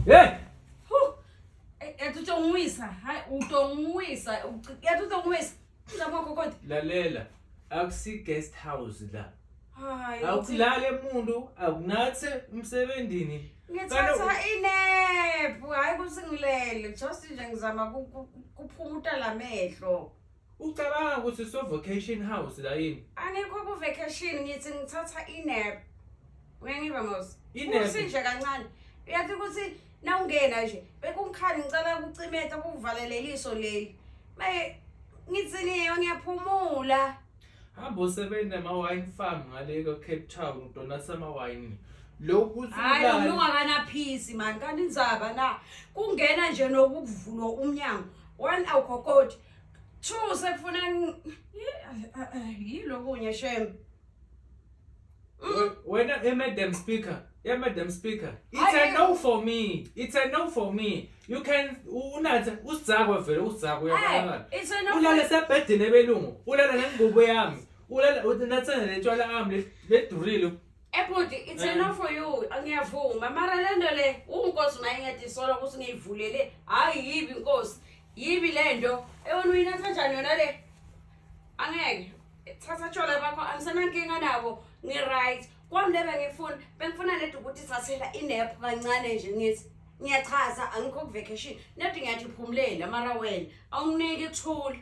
Hey! Yathi utongwisa, hayi utongwisa, yathi utongwisa. Mzamo wakho kodwa. Lalela, akusi guest house la. Hayi. Awukulale muntu, akunathe umsebenzini. Ngithatha inap, hayi ukuthi ngilele, just nje ngizama kuphumuta lamehlo. Ucabanga ukuthi so vacation house la yini? Angikho ku vacation, ngithi ngithatha inap. Uyangiva mos? Inap? Uthi nje kancane. Uyathi ukuthi nawungena nje bekungikhali, ngicela ukucimeta kuvalele iliso leli. Maye ngithi niyo ngiyaphumula. Hamba usebenza ama-wine farm ngale ka-Cape Town, udonatha ama-wine. Lokhu uthi Hayi, ulale. unungakanaphisi mani, kanti indzaba na kungena nje nokuvulwa umnyango. One, awukhokhoti. Two, sekufuna yilokunye shem. Wena, Madam Speaker, Madam Speaker, it's a Hayi. no for me. It's a no for me. You can unathe usizakwe vele, usizakwe, uyabonakala. Hey, it's a no. Ulale sebhedini ebelungu, ulale nengubo yami, ulale unathane netshwala ami ledurile. Ebhuti, it's a no for you. Ngiyavuma. Mara le nto le, unkosi mayingedi solo ukuthi ngiyivulele. Hayi, yibi inkosi. Yibi le nto. Ewona uyinatha kanjani yona le? Angeke. Thatha tshwala bakho, angisenankinga nabo. Ngi-right. Kwami le bengifuna, bengifuna nedi ukuthi thathela inap kancane nje ngithi. Ngiyachaza, angikho ku vacation. Nedi ngiyathi phumulela mara wena awunginiki ithula.